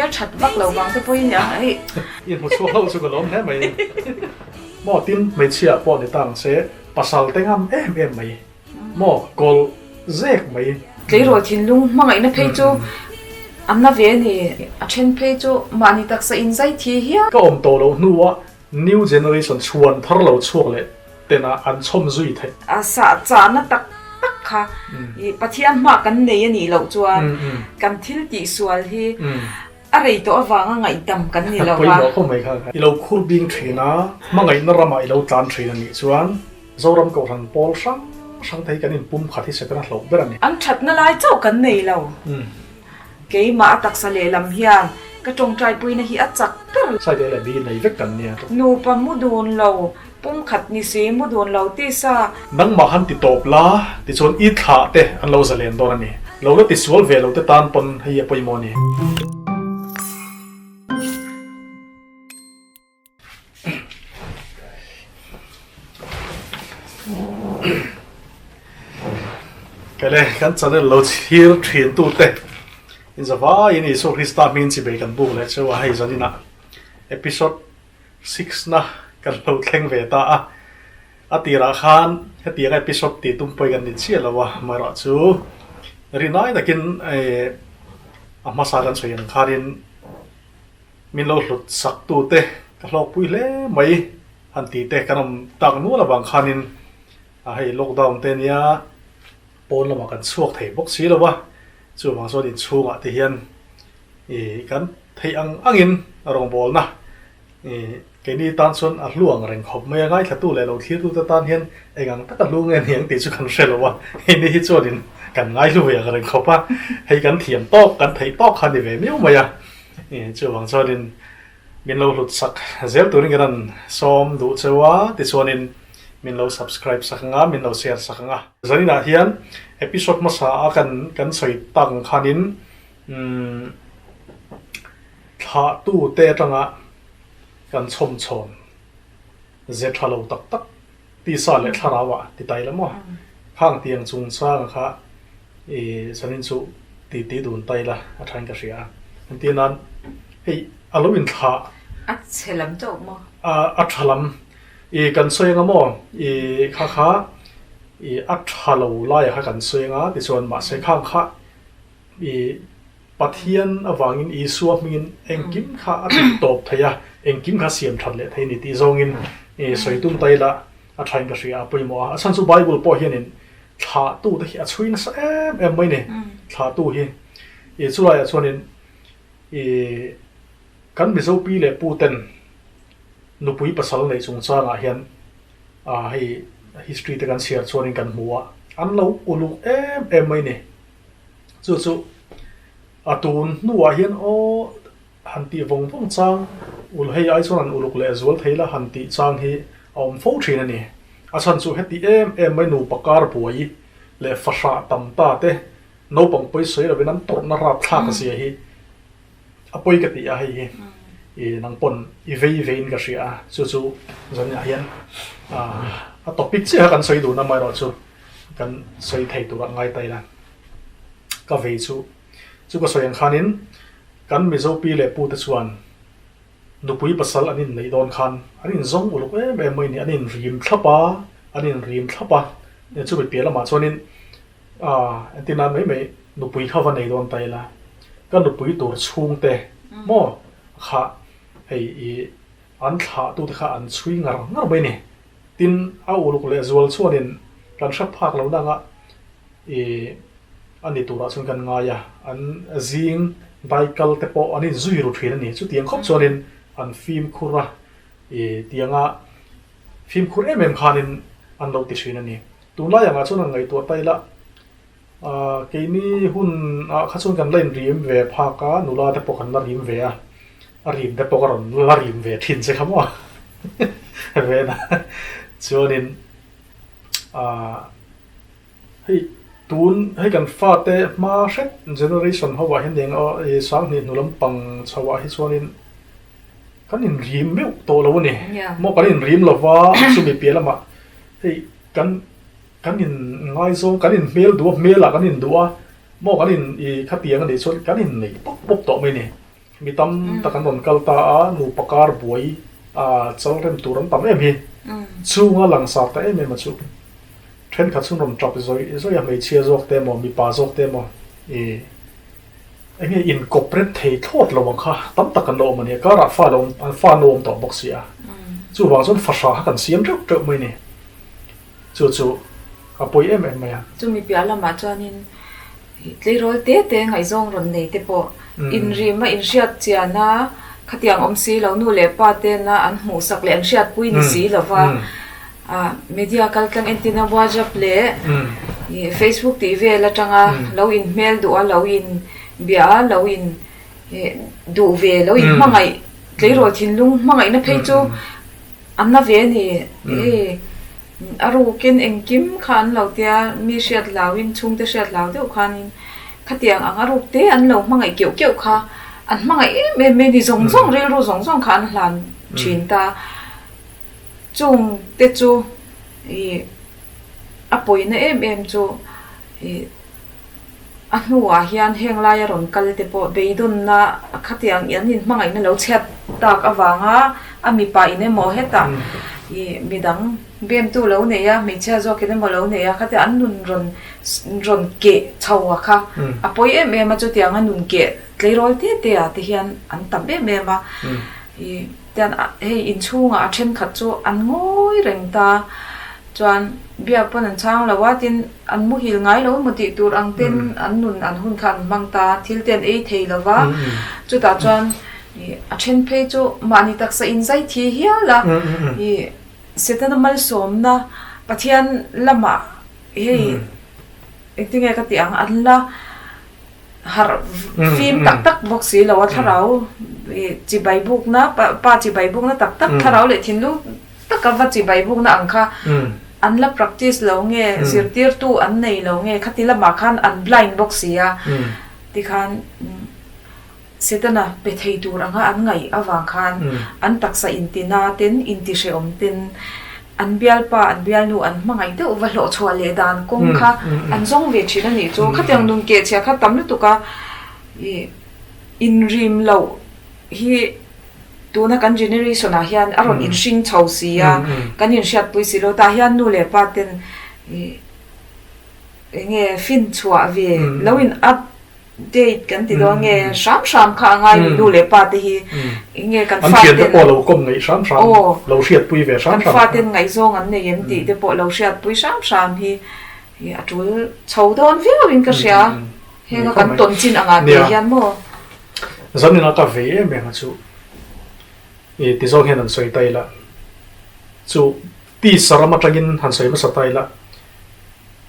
hmelthat vak lo vang te pawhin nia hei. I hmu chhuak hlauh chu ka lawm hle mai. Maw tin hmeichhia pawh ni ta ang se pasal te ngam em em mai maw kawlh zek mai. Tleirawl thinlung hmangaihna phei chu a na ve a ni. A then phei chu mahni taksa in zai thi hial. Ka awm tawh loh hnuah New generation chhuan thar lo chhuak leh tena an chhawm zui theih. A sah chahna tak tak kha i Pathian hma kan nei a nih loh chuan kan thil tih sual hi a rei tawh avanga ngaihdam kan ni lo va. Pawimawh khawp mai kha. I lo khur bing thin a, hmangaihna ramah i lo tlan thin a nih chuan Zoram Kohhran pawl hrang hrang te hi kan inpum khat hi Setana hlauh ber a ni. An thatna lai chauh kan nei lo. Keimah a taksa lehlam hian ka tawngtai puina hi a chak ber. Side A leh B nei vek kan nia. Nupa mu dun lo, pumkhat ni si mu dun lo ti sa. Nangmah han ti tawp la, tichuan i thlah te an lo zalen dawn a ni. Lo la tisual ve lo te tan pawn hei a pawimawh a ni. Kele kan channel lo thlir thin tu te in zavaiin Isua Krista hming chi bei kan buk leh cheu a hei zaninah episode 6 na kan lo thleng ve ta a a tirah khan hetiang episode tih tum pawhin kan ni chiah lo a amaherawh chu rinai takin a hmasa kan sawi ang khanin Min lo hlut sak tu te ka hlawkpui hle mai han ti te kan awm tak nual avang khanin a hei lockdown te nia pawn lamah kan chhuak thei bawk si lo va, chuvang chuan inchhungah te hian ih kan theih ang angin rawngbawlna ih keini tan chuan a hlu ang reng khawp mai a, ngaithlatu leh lo thlirtu te tan hian eng ang taka hlu nge niang tih chu kan hre lo a, heini hi chuanin kan ngaihlu ve ang reng khawp a, hei kan thiam tawk kan theih tawk kha a ni ve miau mai a. Chuvang chuanin min lo hlut sak zel turin kan rawn sawm duh cheu a, tichuanin min lo subscribe sak ang a, min lo share sak ang a. Zaninah hian episode hmasa a kan kan sawi tak ang khanin umm thlahtu te atanga kan chhawm chhawn ze tha lo tak tak tisa leh thlarau ah ti tai la maw? Khang tiang chungchang kha i zanin chu ti ti dun tai la a thain ka hria a. Engtir nan hei a lo inthlah. A chhe lam chauh maw? A a tha lam i kan sawi anga maw i kha kha i a tha lo laiah kha kan sawi anga tichuan mahse khang kha i Pathian avangin Isua hmingin engkim kha a ti tawp thei a, engkim kha siam that leh thei a ni tih zawngin sawi tum ta ila a thain ka hria a pawimawh a. A chhan chu Bible pawh hianin thlahtute hi a chhui nasa em em mai ni. Thlahtu hi i chulaiah chuanin i kan Mizo pi leh pu ten nupui pasal neih chungchangah hian a hei history te kan chhiar chuanin kan hmu a, an lo uluk em em mai ni. Chu chu a tun hnuah hian aw han tih vawng vawng chang ul hei ai chuan an uluk leh zual thei la han tih chang hi a awm fo thin a ni. A chhan chu heti em em mai nupa kar buai leh fahrah tam ta te naupang pawi sawi lovin an tawrhna rapthlak zia hi a pawi ka ti a hei hi i nang pawn i vei veiin ka hria a chu chu zaniah hian a topic chiah kha kan sawi dun amaherawhchu Kan sawi thei tur a ngai ta ila ka vei chu chu ka sawi ang khanin kan Mizo pi leh pu te chuan nupui pasal an inneih dawn khan an inzawng uluk em em mai ni an inrim thlap a an inrim thlap a chumi piah lamah chuanin ah entir nan mai mai nupui kha va nei dawn ta ila ka nupui tur chhungte maw kha hei ih an thlah tute kha an chhui ngar ngar mai ni. Tin, a uluk leh zual chuanin kan hre phak lo nanga ih a ni turah chuan kan ngai a, an zing daikal te pawh an inzui ru thin a ni. Chutiang khawp chuanin an fimkhur a, ih tianga fimkhur em em khanin an lo ti thin a ni. Tunlai angah chuan an ngaihtuah ta ila, ah keini hun ah kha chuan kan la inrim ve phak a, nula te pawh kan la rim ve a. A rim te pawh ka rawn la rim ve thin che kha maw Vena chuanin ah hei tun hei kan fate hma hret generation ho ah hian eng aw i sanghnih hnu lampang chho ah hi chuanin kan inrim meuh tawh lo a ni maw kan inrim lova chumi piah lamah hei kan kan in ngaizawng kan in hmel duh a hmel ah kan induh a maw kan in i khatiang a nih chuan kan inneih pawp pawp tawh mai a ni. Mi tam tak an rawn kal ta a, nupa kar buai a chal rem tur an tam em hi. Chunga langsar ta em em a chu. Thenkhat chu an rawn tap zawih zawih a, hmeichhia zawk te emaw, mipa zawk te emaw i eng nge inkawp rem thei thlawt lo ang kha tam tak an lo awm a nia. Karah fa lo awm, fa an lo awm tawh bawk si a. Chuvang chuan fahrah kha kan siam teuh teuh mai ni. Chu chu a pawi em em mai a. Chumi piah lamah chuanin Tleirawl te te ngaihzawng rawn nei te pawh inrima inhriat chian a, khatiang awm si lo nu leh pa tena an hmuhsak leh an hriatpui ni si lo va, media kaltlang entina WhatsApp leh Facebook tih vel atanga lo inhmel duh a, lo inbia a, lo in duh ve, lo inhmangaih, tleirawl thinlung hmangaihna phei chu an na ve a ni. A rukin engkim kha an lo tia, mi hriat hlauin, chhungte hriat hlau deuh khanin khatiang ang a ruk te an lo hmangaih keuh keuh kha an hmangaih em em mai a ni, zawng zawng rilru zawng zawng kha an hlan thin ta. Chung te chu ih a pawina em em chu ih a hnuah hian heng laia rawn kal te pawh beidawnna khatiang an inhmangaihna lo chhiat tak avanga a mipa in emaw hetah ih midang bemtu lo nei a, hmeichhia zawkin emaw lo nei a, khatia an nun rawn rawn keh chho a kha a pawi em em a, chutiang a nun keh tleirawl te te ah te hian an tam em em a, ih tian hei inchhungah a thenkhat chu an ngawi reng ta. Chuan biak pawn an chhang lo a, tin an muhil ngai lo emaw tih tur ang ten an nun an hun kha an hmang ta, thil te an ei thei lo va, chutah chuan ih a then phei chu mahni taksa in zai thi hial a, ih Setana malsawmna Pathian lamah hei engtinge ka tih ang an la harh fim tak tak bawk si lo a, thlarau ih chibai bukna pa chibai bukna tak tak thlarau leh thinlung taka va chibai bukna ang kha an la practice lo nge zirtirtu an nei lo nge khati lamah khan an blind bawk si a tikhan Setana pe thei tur anga an ngaih avang khan an taksa intina ten intihrehawm ten an bialpa an bialnu an hmangaih deuh va hlawhchhuah leh dan kawng kha an zawng ve thin a nih chu khatiang nun kehchhia kha tam lutuk a ih inrim loh hi Tuna kan generation ah hian a rawn inhring chho si a, kan inhriatpui si lo. Tah hian nu leh pa ten ih eng nge fin chhuah ve lo in update kan ti dawn nge hram hram kha a ngai ni nu leh pa te hi eng nge kan fa ten An thiante pawh lo kawm ngaih hram hram lo hriatpui ve hram hram. Kan fa ten ngaihzawng an nei em tih te pawh lo hriatpui hram hram hi a tul chho dawn viau in ka hria. Henga kan tawn chin angah te hian maw? Zanin a ka vei em em a chu i ti zawng hian han sawi ta ila chu tisa ram atangin han sawi hmasa ta ila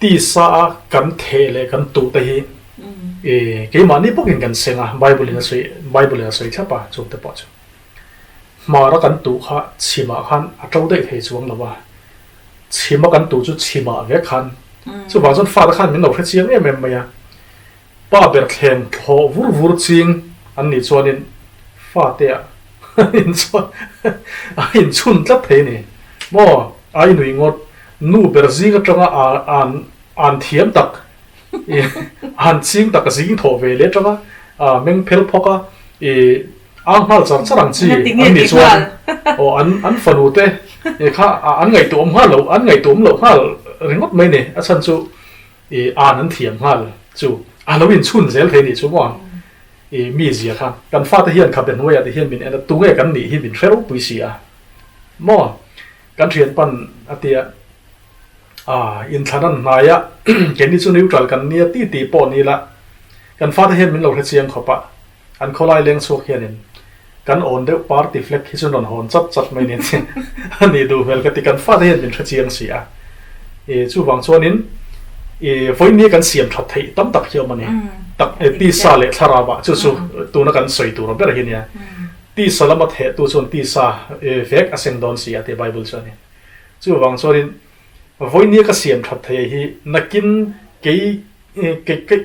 tisa a kan theh leh kan tuh te hi i keimahni bawkin kan seng a Bible in a sawi Bible in a sawi thlap a chung te pawh chu hmar a kan tuh kha chhimah khan a to daih thei chuang lo a chhim a kan tuh chu chhimah vek khan chuvang chuan fate khan min lo hrechiang em em mai a. Pa ber thleng thlawh vur vur ching an nih chuanin fate ah a inchhun tlat thei a ni. Maw ai nui ngawt, nu ber zing atanga an thiam tak, an ching tak zing thawh ve leh atanga meng phel phawk a i ang nghal char char ang chi an nih chuan aw an fanu te kha an ngaihtuah awm nghal lo, an ngaihtuah awm loh nghal ringawt mai a ni. A chhan chu I an an thiam nghal chu a lo inchhun zel thei nih chu maw i mi zia kha kan fate hian khabe hnuaiah te hian min en a tunge kan nih hi min hre ropui si a maw kan thian pan a tia a inthlan an hnai a keini chu neutral kan nia ti ti pawh ni la kan fate hian min lo hre chiang khawp a an khawlai leng chhuak hianin kan awn deuh party flag hi chu rawn hawn chat chat mai ni a nih duh hmel ka ti kan fate hian min hre chiang si a e chuvang chuanin e vawinia kan siam that theih tam tak hi awm a ni tak e tisa leh thlarau ah chu chu tuna kan sawi tur ber hi nia tisa lama theh tu chuan tisa e vek a seng dawn si a ti bible chuan chuvang chuanin vawinia ka siam that theih hi nakin kei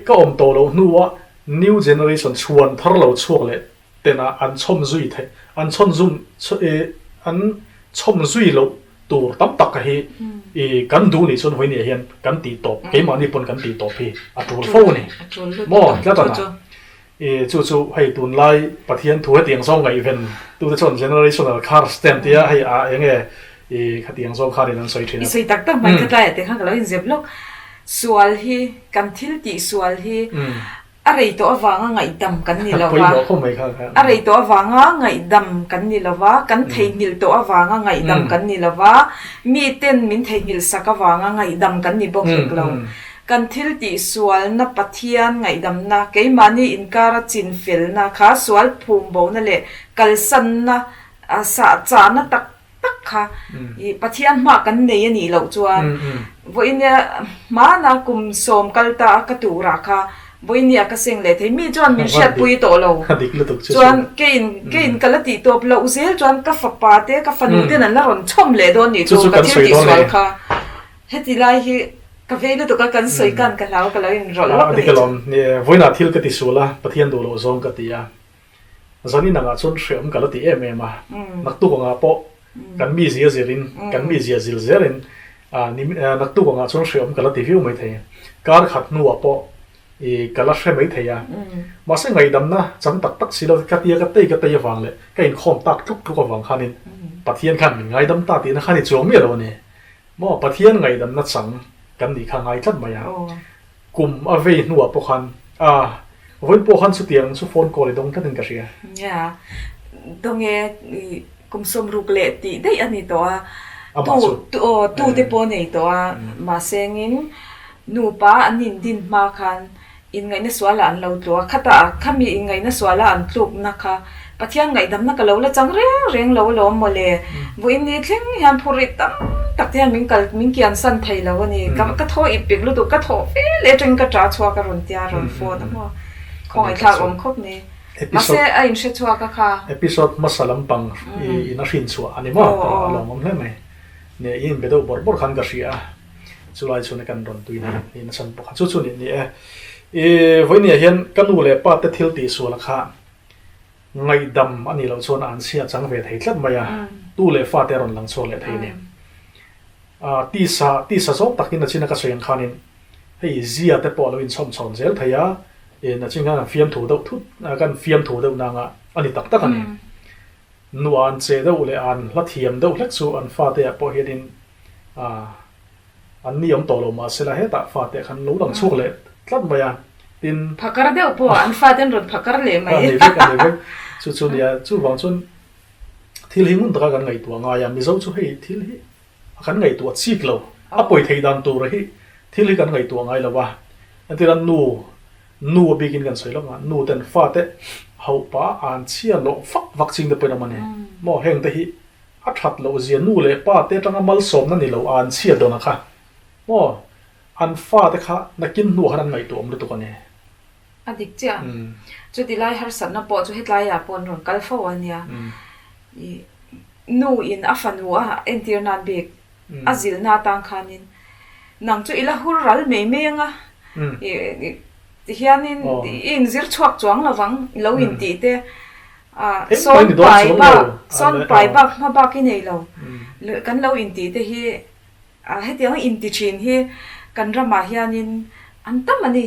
ka awm tawh loh hnuah New generation chhuan thar lo chhuak leh tena an chhawm zui theih, an chhawn zum an chhawm zui loh tur tam tak hi i kan duh nih chuan vawinia hian kan tih tawp, keimahni pawn kan tih tawp hi a tul fo a ni. Maw tlat a na. I chu chu hei tunlai Pathian thu hetiang zawng ngaihven tute chuan generational curse te an ti a, hei a eng nge i khatiang zawng khanin an sawi thin a. I sawi tak tak mai kha tlaiah te khan ka lo inzep lawk. Sual hi, kan thil tih sual hi a rei tawh avanga ngaihdam kan ni lo va, a rei tawh avanga ngaihdam kan ni lo va, kan theihnghilh tawh avanga ngaihdam kan ni lo va, miten min theihnghilh sak avanga ngaihdam kan ni bawk hek lo. Kan thil tih sualna Pathian ngaihdamna, keimahni inkara chin felna kha sual phum bona leh kalsanna sah chahna tak tak kha i Pathian hma kan nei a nih loh chuan vawiinia hmana kum sawm kal ta a ka turah kha vawiinia ka seng leh thei. Mi chuan min hriatpui tawh lo. Chuan keiin keiin ka la tih tawp loh zel chuan ka fapa te ka fanu ten an la rawn chhawm leh dawn nih chu ka thil tih sual kha. Heti lai hi ka vei lutuk a, kan sawi kan ka hlau ka lo inrawlh lawk a nih chu. A dik alawm. Vawiinah thil ka ti sual a, Pathian duh loh zawng ka ti a. Zanin angah chuan hreawm ka la ti em em a. Naktuk angah pawh kan mi zia zirin, kan mi zia zil zelin naktuk angah chuan hreawm ka la ti viau maithei. Kar khat hnuah pawh i ka la hre maithei a. Mahse ngaihdamna chang tak tak si lo ka tia ka tei ka tei avang leh ka inkhawm tak tluk tluk avang khanin Pathian khan min ngaidam ta tihna khan i chuang miah lo a ni. Maw Pathian ngaihdamna chang kan nih kha ngai tlat mai a. Kum a vei hnuah pawh khan a vawiin pawh khan chutiang chu phone call i dawng tlatin ka hria. Nia, dawnge i kum sawmruk leh tih daih a ni tawh a. Amah chu. Tu aw tu te pawh nei tawh a. Mahsengin nupa an indin hma khan Inngaihna sualah an lo tlu a, khatah khami inngaihna sualah an tlukna kha Pathian ngaihdamna ka lo la chang reng reng lo alawm mawle. Vawiin ni thleng hian phurrit tam tak te hian min kal min kian san thei lo a ni. Ka ka thaw ip pik lutuk, ka thaw fe leh atangin ka ṭah chhuak a rawn tia rawn phone a maw. Khawngaihthlak awm khawp mai. Mahse a inhre chhuak a kha. Episode hmasa lampang in a hrin chhuah a ni maw? A lawmawm hle mai. Nia i inbe deuh bawrh bawrh khan ka hria a. Chulai chhuna kan rawn tui na ni nasa bawk a, chu chu ni ni e. I vawinia hian ka nu leh pa te thil tih sual kha ngaihdam a nih loh chuan an chhia chang ve thei tlat mai a, tu leh fa te a rawn lang chhuak leh thei a ni. Tisa tisa zawk takin a china ka sawi ang khanin hei zia te pawh a lo inchhawm chhawn zel thei a, na chin khan kan fiamthu deuh thut kan fiamthu deuh nanga a ni tak tak a ni. Nuan che deuh leh an hla thiam deuh hlek chu an fate ah pawh hianin ah an ni awm tawh lo mahsela hetah fate khan lo lang chhuak leh tlat mai a, tin. Phakar deuh pawh an fate an rawn phakar leh mai. A ni vek a ni vek chu chu nia chuvang chuan thil hi ngun taka kan ngaihtuah ngai a, Mizo chu hei thil hi a kan ngaihtuah chik lo, a pawi thei dan tur hi thil hi kan ngaihtuah ngai lo a, entirah nu Nu a bikin kan sawi lawk a, nu ten fate hauhpa an chhia loh vak vak ching te pawhin a awm a ni. Maw heng te hi a that loh zia nu leh pa te atanga malsawmna ni lo a an chhia dawn a kha. Maw an fate kha nakin hnuah khan an ngaihtuah awm lutuk a ni. A dik chiah. Chuti lai harsatna pawh chu hetlaiah pawh an rawn kal fo a nia. I nu in a fanu a entir nan bik a zilhna atang khanin nang chu i la hur ral mai mai anga tihianin i inzir chhuak chuang lovang i lo intih te sawn pai bak sawn pai bak hma bak i nei lo kan lo intih te hi hetiang inti thin hi kan ramah hianin an tam a ni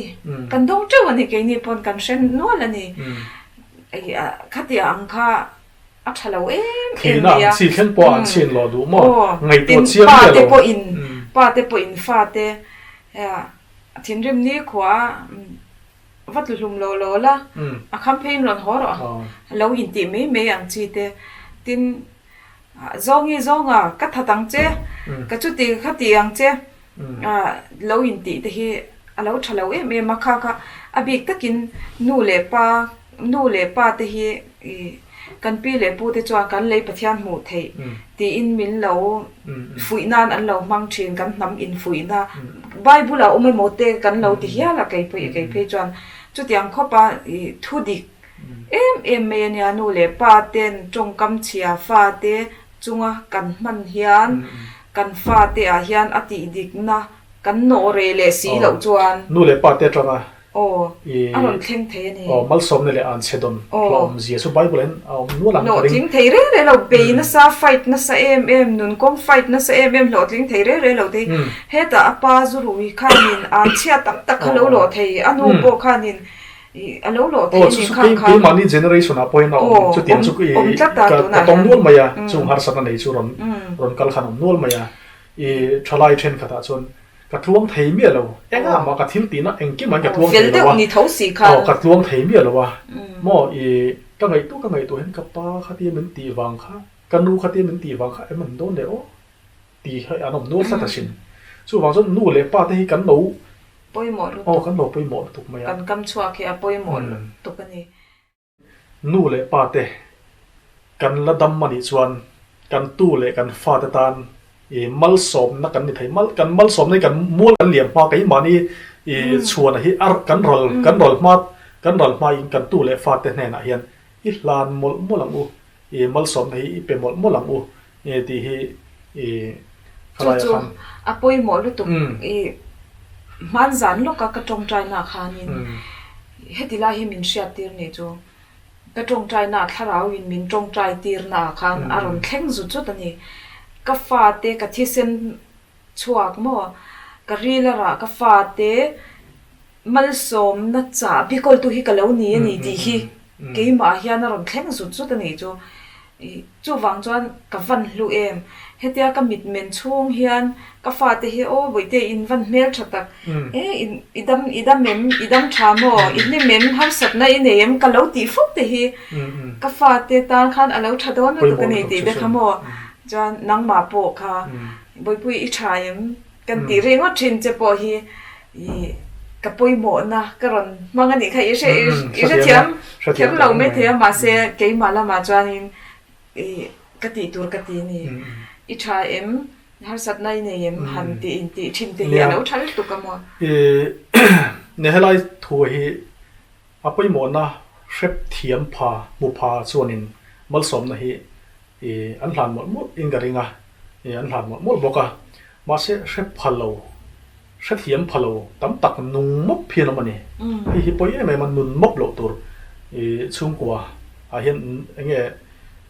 kan dawng teuh a ni keini pawn kan hre nual a ni khatiang ang kha A tha lo em em Thihna ang chi thleng pawh an chhin lo duh maw? Ngaihtuah chiang miah lo. Pa te pawhin fa te thinrim ni khua va tlu hlum lo lo la, a kham pheiin rawn haw rawh a lo intih mai mai ang chi te. Tin, zawngi zawnga ka that ang che, ka chuti kha ti ang che lo intih te hi a lo tha lo em em a. Kha kha a bik takin nu leh pa Nu leh pa te hi kan pi leh pu te chuan kan lei Pathian hmuh theih tiin min lo fuih nan an lo hmang thin, kan hnam infuihna Bible ah awm emaw te kan lo ti hial a kei phei kei phei chuan chutiang khawp a thu dik em em mai ania nu leh pa ten tawngkam chhia fa te chunga kan hman hian kan fa te ah hian a tih dikna kan nawh reh leh si loh chuan. Nu leh pa te atanga Aw, a rawn thleng thei a ni. Aw, malsawmna leh an chhe dawn hlawm zia chu Bible in a awm nual ang ka ring. Hlawhtling thei reng reng lo, bei nasa, fight nasa em em, nun kawng fight nasa em em hlawhtling thei reng reng lo te hi hetah a pa zu rui khanin an chhia tam tak kha lo lawh thei, a nu pawh khanin. I a lo lawh theih a ni khang khan. Keimahni generation ah pawhin a awm chutiang chu awm tlat a tunah hian. Ka tawng nual mai a, chung harsatna nei chu rawn rawn kal khan awm nual mai a. I thalai thenkhatah chuan ka tluang thei miah lo, engah mah ka thil tihna engkim an ka tluang thei lo a, aw ka tluang thei miah lo a, maw i ka ngaihtuah ka ngaihtuah hian ka pa khatia min tih vang kha, ka nu khatia min tih vang kha em an dawn leh aw tih hi an awm nual tlat asin. Chuvang chuan nu leh pa te hi kan lo Pawimawh lutuk. Aw kan lo pawimawh lutuk mai a. Kan kam chhuak hi a pawimawh lutuk a ni. Nu leh pa te kan la dam a nih chuan kan tu leh kan fa te tan i malsawmna kan ni thei. Mal kan malsawmna hi kan mual kan liam hma keimahni i chhuana hi a kan ral kan ral hma kan ral hma in kan tu leh fa te hnenah hian i hlan mawlh mawlh ang u. I malsawmna hi i pe mawlh mawlh ang u tih hi i khalai a khan. Chu chu a pawimawh lutuk i hmanzan lawka ka tawngtaina khanin heti lai hi min hriat tir nih chu ka tawngtaina thlarau in min tawngtai tirna ah khan a rawn thleng zut zut a ni. Ka fate ka thisen chhuak maw ka ril a rah ka fate Malsawmna chah bikawltu hi ka lo ni a ni tih hi keimah hian a rawn thleng zut zut a nih chu. Chuvang chuan ka van hlu em. Hetia ka mit men chhung hian ka fate hi aw bawihte in van hmel tha tak e i dam i dam em i dam tha maw i hlim em harsatna i nei em ka lo tih fawk te hi ka fate tan khan a lo tha dawn lutuk a ni tih te kha maw chuan nangmah pawh kha bawihpui i tha em Kan tih ringawt thin che pawh hi i ka pawimawhna ka rawn hmang a nih kha i hre i hrethiam thiam lo mai thei a mahse keimah lamah chuanin i ka tih tur ka ti a ni. I tha em harsatna i nei em han tih in tih thin te hi a lo tha lutuk a maw? I ni helai thu hi a pawimawhna hrep thiam pha hmu pha chuanin malsawmna hi I an hlan mawlh mawlh in ka ring a, i an hlan mawlh mawlh bawk a. Mahse hre pha lo, hre thiam pha lo tam tak nung mawp hian awm a ni. Hei hi pawi em em a, nun mawp loh tur i chhungkua ah hian eng nge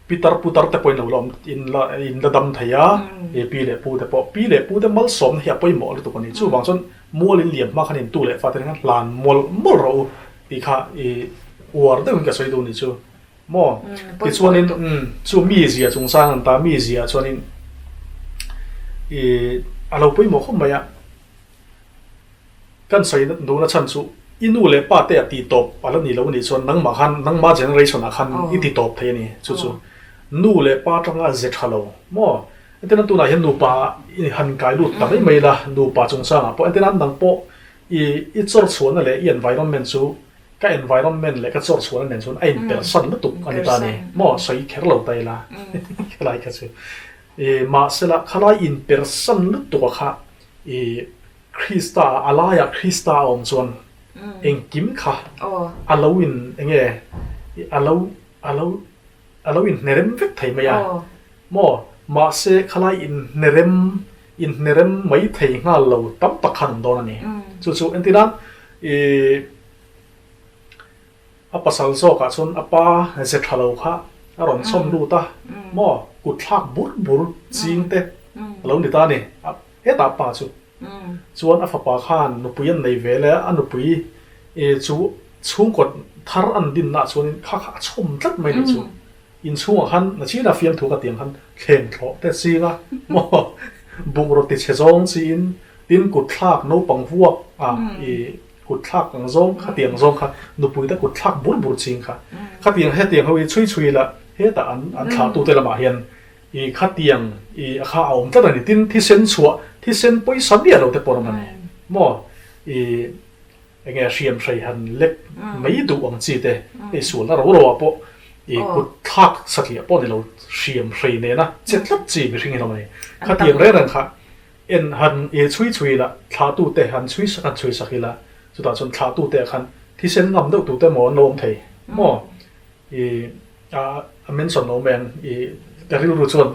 pitar putar te pawhin lo la awm in la in la dam thei a, i pi leh pu te pawh pi leh pu te malsawmna hi a pawimawh lutuk a ni. Chuvang chuan mual in liam hma khan in tu leh fate khan hlan mawlh mawlh rawh u tih kha i uar deuhin ka sawi duh ni chu. Maw? Tichuanin chu mi zia chungchang an ta, mi zia chuanin i a lo pawimawh khawp mai a. Kan sawi duhna chhan chu i nu leh pa te a tih tawp a la ni lo anih chuan nangmah khan nangma generation ah khan i ti tawp thei a ni. Chu chu nu leh pa atanga ze tha lo maw? Entirna tunah hian nupa i han kai lut ta mai mai la, nupa chungchangah pawh entirna nang pawh i i chawr chhuahna leh i environment chu Ka environment leh ka chawr chhuahna nen chuan a inpersan lutuk a ni ta ni. Maw sawi kher lo ta ila khalai kha chu. I mahsela khalai inpersan lutuk a kha i Krista a laiah Krista a awm chuan engkim kha a lo in enge a lo a lo a lo inhnerem vek thei mai a. Maw mahse khalai inhnerem inhnerem mai thei nghal lo tam tak khan awm dawn a ni. Chu chu entirnan I a pasal zawkah chuan a pa ze tha lo kha a rawn chhawm lut a, maw kut thlak bur bur ching te a lo ni ta a ni. Hetah pa chu chuan a fapa khan nupui an nei ve le a, a nupui chu chhungkaw thar an dinnaah chuanin kha kha a chhawm tlat mai ni chu. Inchhungah khan nachina fiamthu ka tiang khan thleng thlawh te ching a, maw bungraw ti chhe zawng chiin tin kut thlak naupang vuak a i kut thlak ang zawng khatiang zawng kha nupui te kut thlak bur bur ching kha khatiang hetiang ho hi chhui chhui la hetah an an thlahtu te lamah hian i khatiang i a kha a awm tlat a ni tin thisen chhuah thisen pawisa miah lo te pawh an awm a ni maw i Enge hriam hrei han lek mai duh ang chi te, hei sualna ro ro ah pawh i kut thlak satliah pawh ni lo hriam hrei nena che tlat chi mihring hi lo ani. Khatiang reng reng kha en han i chhui chhui ila thlahtu te han chhui sak han chhui sak ila chutah chuan thlahtu te ah khan thisen ngam deuh tute maw an lo awm thei maw i a mention lo mai ang i ka rilru chuan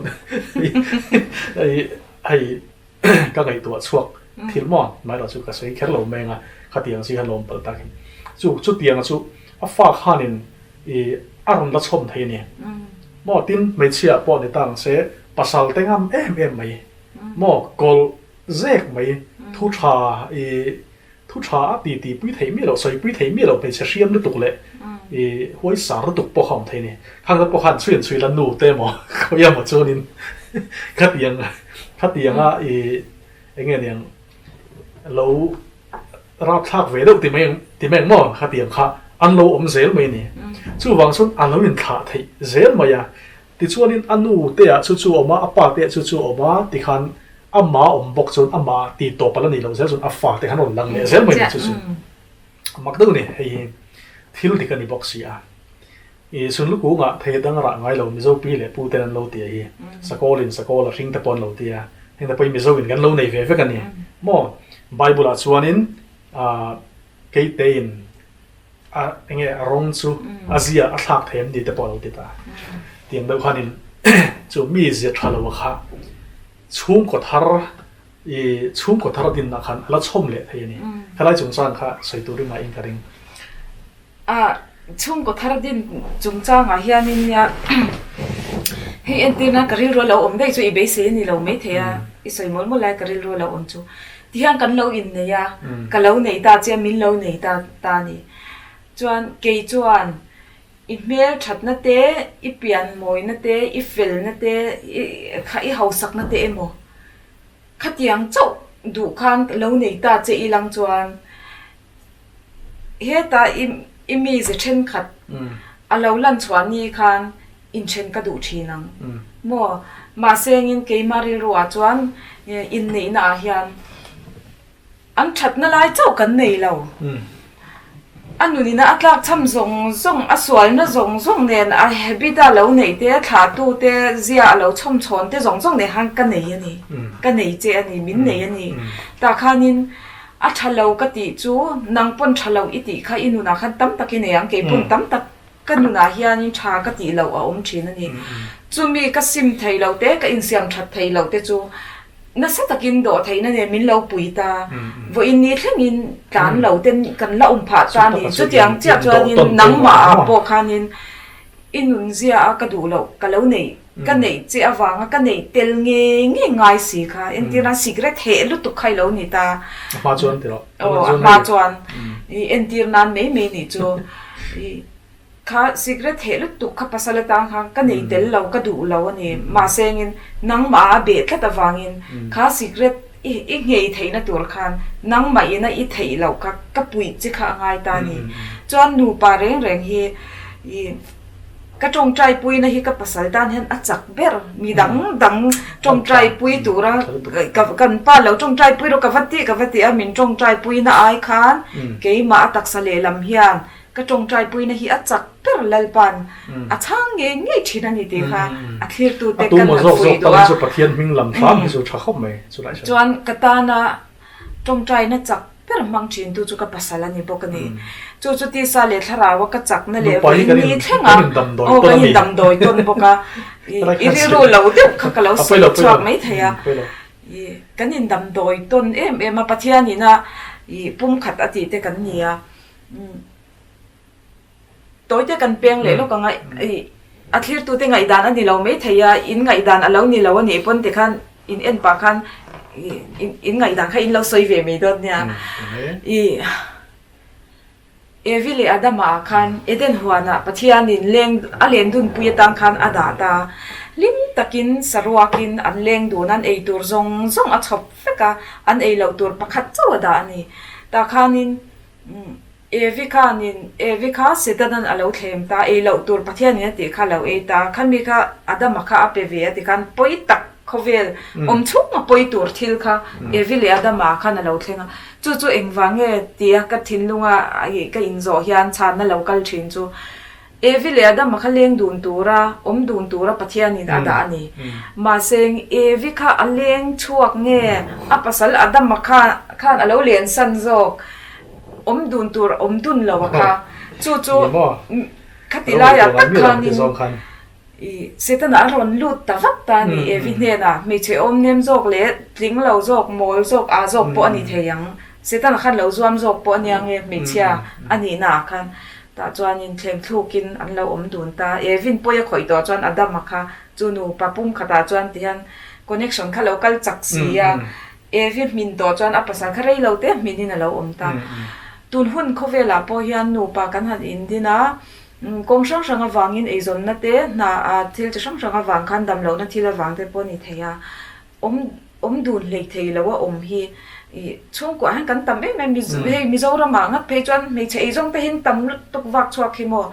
i hei Ka ngaihtuah chhuak thil maw? Hmairawh chu ka sawi kher lo meng a, khatiang chi kha lawm palh tak hi. Chu chutianga chu a fa khanin i a rawn la chhawm thei a ni. Maw tin hmeichhia pawh ni ta ang se pasal te ngam em em mai maw kawlh zek mai thu tha i. Thu tha a ti ti pui thei miah loh, sawi pui thei miah loh hmeichhe hriam lutuk leh i huai sar lutuk pawh kha awm thei a ni. Khang te pawh khan chhui an chhui la nu te emaw khawi emaw chuanin khatiang khatianga i eng nge niang lo rapthlak ve deuh ti mai ang ti mai ang maw khatiang kha an lo awm zel mai a ni. Chuvang chuan a lo inthlah theih zel mai a. Tichuanin a nu te ah chu chu a awm a, a pa te ah chu chu a awm a tikhan amah awm bawk chuan amah ti tawp a la nih loh zel chuan a fa te khan rawn lang leh zel mai ni chu chu mak deuh a ni. Hei hi thil dik a ni bawk si a. I sunlu kungah thei dang rah ngai lo Mizo pi leh pu ten an lo ti a hi Sakawlin sakawl a hring te pawh an lo ti a, heng te pawh hi Mizo in kan lo nei ve vek a ni maw? Bible ah chuanin ah keitein a enge a rawng chu a zia a thlak thei em ni te pawh a lo ti ta. Tiang deuh khanin chu mi zia tha lo kha chhungkaw thar i chhungkaw thar dinna khan a la chhawm leh thei a ni. Helai chungchang kha sawi tur ringah in ka ring. A chhungkaw thar din chungchangah hianin nia hei entirna ka rilru a lo awm daih chu i beisei a ni lo maithei a, i sawi mawlh mawlh lai ka rilru a lo awm chu. Tihian kan lo innei a, ka lo nei ta che a, min lo nei ta ta a ni. Chuan kei chuan i hmel thatna te, i pian mawina te, i felna te, i kha i hausakna te emaw khatiang chauh duh khan lo nei ta che ilang chuan heta i i mize thenkhat a lo lan chhuah ni khan inthen ka duh thin ang maw? Mahse engin keimah rilruah chuan inneihna ah hian an thatna lai chauh kan nei lo. A nunina a tlak cham zawng zawng, a sualna zawng zawng nen a habit a lo neih te, thlahtu te zia a lo chhawm chhawn te zawng zawng nen khan ka nei a ni, ka nei che a ni, min nei a ni. Tah khanin a tha lo ka tih chu nang pawn tha lo i tih kha i nunah khan tam tak i nei ang, kei pawn tam tak Ka nunah hianin tha ka tih loh a awm thin a ni. Chumi ka sim thei loh te, ka insiam that thei loh te chu nasa takin dawh theihna nen min lo pui ta. Vawiin ni thlengin tlan lo ten kan la awm phah ta a ni. Chutiang chiah chuanin nangmah ah pawh khanin i nunzia a ka duh loh ka lo neih ka neih che avanga ka neih tel ngei ngei ngai si kha. Entirna cigarette heh lutuk kha i lo ni ta. A hma chuan ti rawh. Aw a hma chuan i entir nan mai mai nih chu. I kha cigarette heh lutuk kha pasal atang khan ka nei tel lo ka duh lo a ni. Mahse engin nangmah a beh tlat avangin kha cigarette i i nghei theihna tur khan nangmah ina i theih loh kha ka puih che kha a ngai ta a ni. Chuan nupa reng reng hi i Ka tawngtai puina hi ka pasal tan hian a chak ber, mi dang dang tawngtai pui tura kan pa lo tawngtai pui rawh ka va ti ka va ti a, min tawngtai puina ai khan keimah a taksa lehlam hian ka tawngtai puina hi a chak ber Lalpa'n a chhang ngei ngei thin a ni tih kha a thlirtute kan han fuih duh a. Chuan ka tana Tawngtaina chak ber hmang thintu chu ka pasal a ni bawk a ni. Chu chu tisa leh thlaraua ka chakna leh vawiin ni thleng a, aw kan indamdawi tawn bawk a, i rilru lo deuh kha ka lo sawi chhuak mai thei a, i kan indamdawi tawn em em a, Pathianin a i pumkhat a tih te kan ni a. Tawite kan peng leh lawk ang a, i a thlirtute ngaihdan a ni lo maithei a, in ngaihdan a lo ni lo a nih pawn tikhan in en pah khan i in ngaihdan kha in lo sawi ve mai dawn nia. I Evi leh Adama ah khan Eden huanah Pathianin leng a len dunpui atang khan a dah ta. Hlim takin saruakin an leng dun a, an ei tur zawng zawng a chhawp vek a, an ei loh tur pakhat chauh a dah a ni. Tah khanin Evi khanin, Evi kha Setanan a lo thlem ta, ei loh tur Pathianin a tih kha a lo ei ta, khami kha Adama kha a pe ve a ti khan pawi tak khawvel awm chhung a pawi tur thil kha Evi leh Adama khan a lo thleng a, chu chu engvang nge tia ka thinlunga ka inzawh hian chhanna lo kal thin chu Evi leh Adama kha leng dun tura, awm dun tura Pathianin a dah a ni. Mahse, Evi kha a leng chhuak nge a pasal Adama kha khan a lo lensan zawk? Awm dun tur awm dun lo a kha. Chu chu khati laiah tak khanin i Setana a rawn lut ta vak ta a ni. Evi hnenah hmeichhe awm nem zawk leh tling lo zawk, mawl zawk, aa zawk pawh a ni thei ang. Setana khan lo zuam zawk pawh a nia nge hmeichhia a nihnaah khan. Tah chuanin thleng thlukin an lo awm dun ta. Evin pawi a khawih tawh chuan Adama kha chu nupa pum khatah chuan tihian connection kha lo kal chak si a. Evi hmin tawh chuan a pasal kha rei lo te hminin a lo awm ta. Tun hun khawvelah pawh hian nupa kan han indin a, kawng hrang hrang avangin eizawnna te, hna ah thil chi hrang hrang avang khan damlohna thil avang te pawh a ni thei a. Awm awm dun hlei thei lo a awm hi ih chhungkuah hian kan tam em em hei Mizoramah ngat phei chuan hmeichhe eizawng te hian tam lutuk vak chhuak hi maw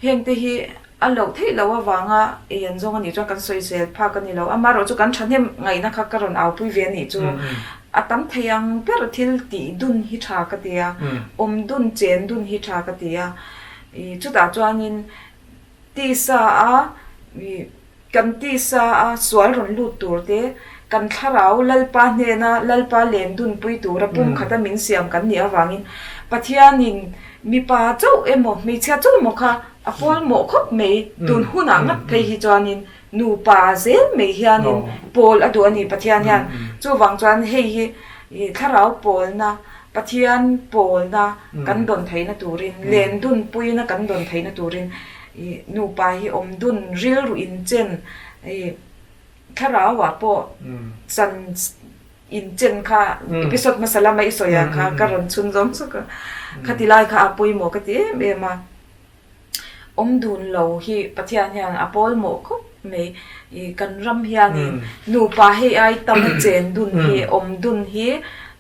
heng te hi a loh theih loh avanga ei an zawng a nih chuan kan sawi zel phak a ni lo amaherawh chu kan thahnem ngaihna kha ka rawn aupui ve a nih chu a tam thei ang ber thil tih dun hi tha ka ti a awm dun chen dun hi tha ka ti a ih chutah chuanin tisa a ih. Kan tisa a sual rawn lut tur te, kan thlarau Lalpa hnena Lalpa len dunpui tura pumkhata min siam kan nih avangin Pathianin mipa chauh emaw hmeichhia chauh emaw kha a pawlmawh khawp mai. Tun hunah ngat phei hi chuanin nupa zel mai hianin pawl a duh a ni Pathian hian. Chuvang chuan hei hi thlarau pawlna, Pathian pawlna kan dawn theihna turin, len dunpuina kan dawn theihna turin I nupa hi awm dun rilru inchen i thlarau ah pawh chan inchen kha episode hmasa lama i sawi ang kha ka rawn chhun zawng zawk a, khati lai kha a pawimawh ka ti em em a, awm dun lo hi Pathian hian a pawlmawh khawp mai i kan ram hianin nupa hei ai tam a chen dun hi awm dun hi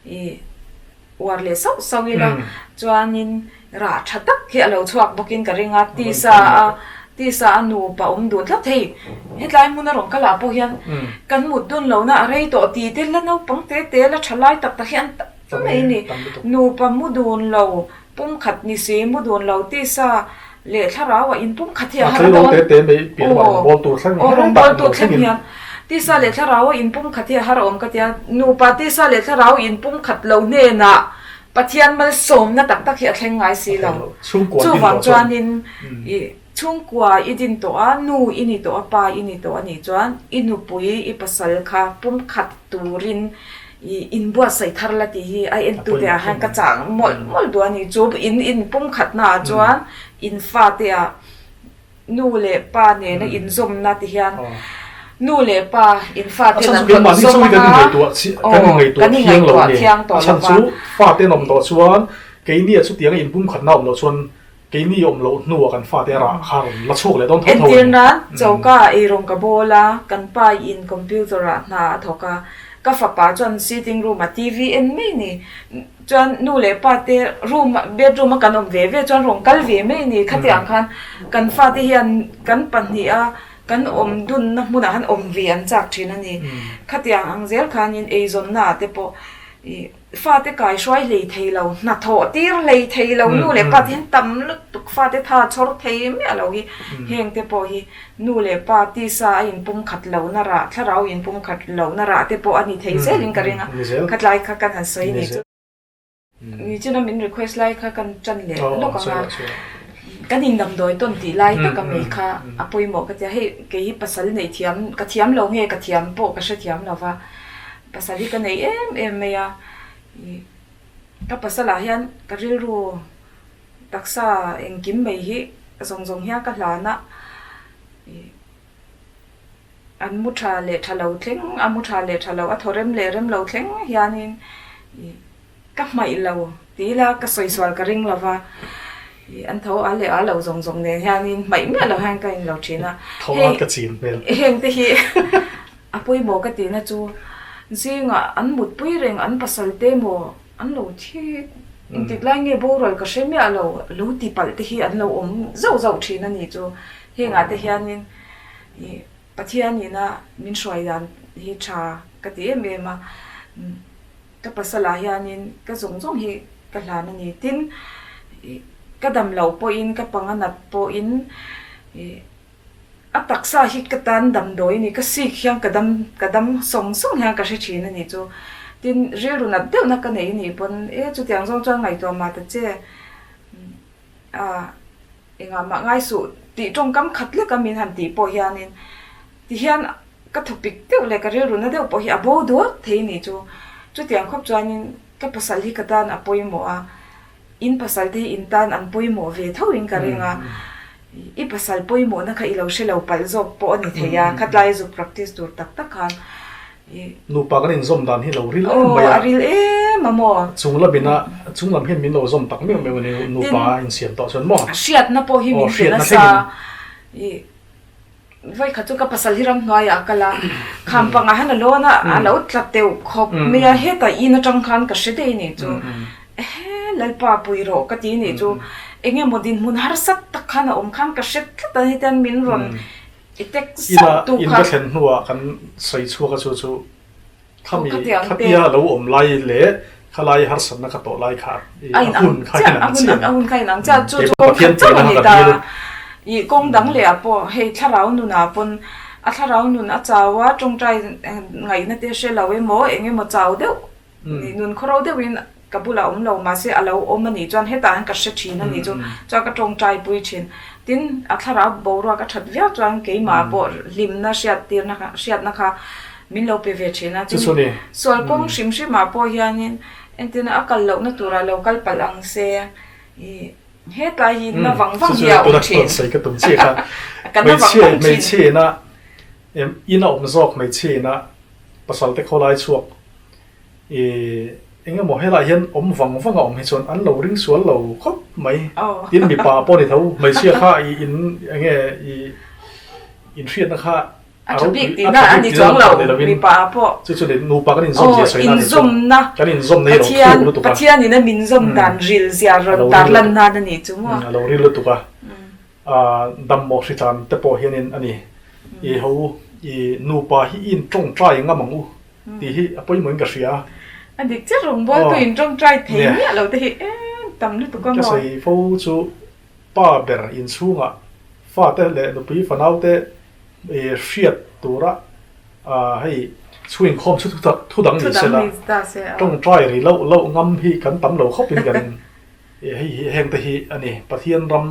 i. Uar leh sauh sauh ila chuanin rah tha tak hi a lo chhuak bawkin ka ring a, tisa a tisa a nupa awm dun tlat thei. Hetlai hmun a rawn kal ah pawh hian kan mut dun lohna a rei tawh ti te la naupang te te la tha lai tak tak hi an tam mai ni. Nupa mu dun lo pumkhat ni si mu dun lo tisa leh thlarau ah in pumkhat hi a har dawn. Aw rawngbawltu thleng hian tisa leh thlarau ah in pumkhat hi a har awm ka tia nupa tisa leh thlarau in pumkhat lo hnenah Pathian malsawmna tak tak hi a thleng ngai si lo. Chuvang chuanin i chhungkua i din tawh a, nu i ni tawh a, pa i ni tawh a nih chuan i nupui i pasal kha pumkhat turin I inbuatsaih thar la tih hi a entute ah hian ka chang mawlh mawlh duh a ni. Chu in inpumkhatna ah chuan in fate ah nu leh pa nena inzawmna ti hian nu leh pa in fate an rawn zawm anga aw kan ingaihtuah thiang tawh lo va. Fate an awm tawh chuan keini ah chutianga inpumkhatna awm loh chuan Keini awm loh hnuah kan fate rah kha rawn la chhuak leh dawn tho tho a ni. Entir nan, choka ah eirawng ka bawl a, kan pa in computer ah hna a thawk a, ka fapa chuan sitting room ah TV en mai a ni. Chuan nu leh pa te room ah bedroom a kan awm ve ve chuan rawn kal ve mai a ni. Khatiang khan kan fate hian kan pahnih a kan awm dunna hmunah khan awm ve an chak thin a ni. Khatiang ang zel khanin eizawnna ah te pawh ih. Fate kai hruai hlei thei lo, hnathawh tir hlei thei lo, nu leh pa te hian tam lutuk fate tha chhawr thei miah lo hi heng te pawh hi nu leh pa tisa a inpum khat lo na rah, thlarau inpum khat lo na rah te pawh a ni thei zelin ka ring a, khatlai kha kan han sawi ni chu. Nichina min request lai kha kan tan leh lawk ang a, kan in damdawi tawn tih lai taka mai kha a pawimawh ka tia, hei kei hi pasal neih thiam ka thiam lo nge ka thiam pawh ka hrethiam lo va. Pasal hi ka nei em em mai a, ih ka pasalah hian ka rilru taksa engkim mai hi zawng zawng hian ka hlan a, ih an mu tha leh tha lo thleng a mu tha leh tha lo a thaw rem leh rem lo thleng hianin ih ka hmaih lo ti ila ka sawi sual ka ring lo va, ih an tho a leh a lo zawng zawng nen hianin hmaih miah lo hian ka inlo thin a, hei heng te hi. A pawimawh ka tihna chu zingah an mutpui reng an pasal te maw an lo thi engtik lai nge boral ka hre miah lo lo ti palh te hi an lo awm zauh zauh thin a ni chu hengah te hianin ih Pathian ina min hruai dan hi tha ka ti em em a ka pasalah hianin ka zawng zawng hi ka hlan a ni tin ih ka dam loh pawhin ka panga nat pawhin ih. A taksa hi ka tan damdawi a ni, ka sik hian ka dam ka dam sawng sawng hian ka hre thin a ni chu. Tin, rilru nat deuhna ka nei a nih pawn e chutiang zawng chuan ngaihtuah mah ta che a engah mah ngai suh tih tawngkam khat leka min han tih pawh hianin tihian ka thawpik deuh leh ka rilru na deuh pawh hi a bo duak thei a ni chu. Chutiang khawp chuanin ka pasal hi ka tan a pawimawh a. In pasal te hi in tan an pawimawh ve tho in ka ring a, i pasal pawimawhna kha i lo hre lo palh zawk pawh a ni thei a, khatlai zuk practice tur tak tak khan. Nupa kan inzawm dan hi lo ril em mai a. A ril em a maw? Chung lam ina chung lam hian min lo zawm tak meuh meuh a ni nupa insiam tawh chuan maw? Hriatna pawh hi min pe nasa. Vawikhat chu ka pasal hi ramhnuaiah a kal a, khampangah hian a lawn a, a lo tla teuh khawp mai a, hetah in atang khan ka hre daih a nih chu. Ehe Lalpa pui rawh ka ti a nih chu. Engemaw dinhmun harsa tak khan a awm khan ka hre tlat a, hetiang min rawn i tek sauh tu kha. In ka thlen hnuah kan sawi chhuak a chu chu khami khatia lo awm lai leh khalai harsatna ka tawh lai kha a hun kha in ang chiah a hun kha in ang chiah chu chu kawng khat chauh a ni ta i kawng dang leh ah pawh hei thlarau nun ah pawn a thlarau nun a chau a tawngtai ngaihna te hre lo emaw eng emaw chau deuh Nun khawro deuhin ka bulah awm lo mahse a lo awm a nih chuan hetah hian ka hre thin a nih chu chuan ka tawngtai pui thin. Tin, a thlarau boruak a that viau chuan keimah pawh hlimna hriattirna kha hriatna kha min lo pe ve thin a. Tin, sual kawng hrim hrimah pawh hianin entirna a kal lohna turah lo kal palh ang se ih hetlai hi na vang vang hi a awm thin. Ka na vang vang thin. Hmeichhe ina in a awm zawk hmeichhe ina pasal te khawlai chhuak I eng emaw helaiah hian awm vang vang a awm hi chuan an lo ring sual lo khawp mai. Tin mipa pawh ni tho, hmeichhia kha i in eng nge i inhriatna kha a tha bik tihna a ni chuang lo mipa pawh. Chu chu ni nupa kan inzawm zia sawi na ni chu. Kan inzawmna hi a lo thuk lutuk a. Pathianin a min zawm dan ril zia rawn tar lan nan a ni chu maw. A lo ril lutuk a. Dam mawh hritlan te pawh hianin a ni. I ho i nupa hi i intawngtai ngam ang u. Tih hi a pawimawhin ka hria a. A dik chiah rawng bual tu in tawngtai thei miah lo te hi em tam lutuk a maw. Ka sawi fo chu pa ber inchhungah fate leh nupui fanau te hriat tura hei chhuinkhawm chu thu dang ni se la tawngtai ri loh loh ngam hi kan tam lo khawpin ka ring. Hei hi heng te hi a ni. Pathian ram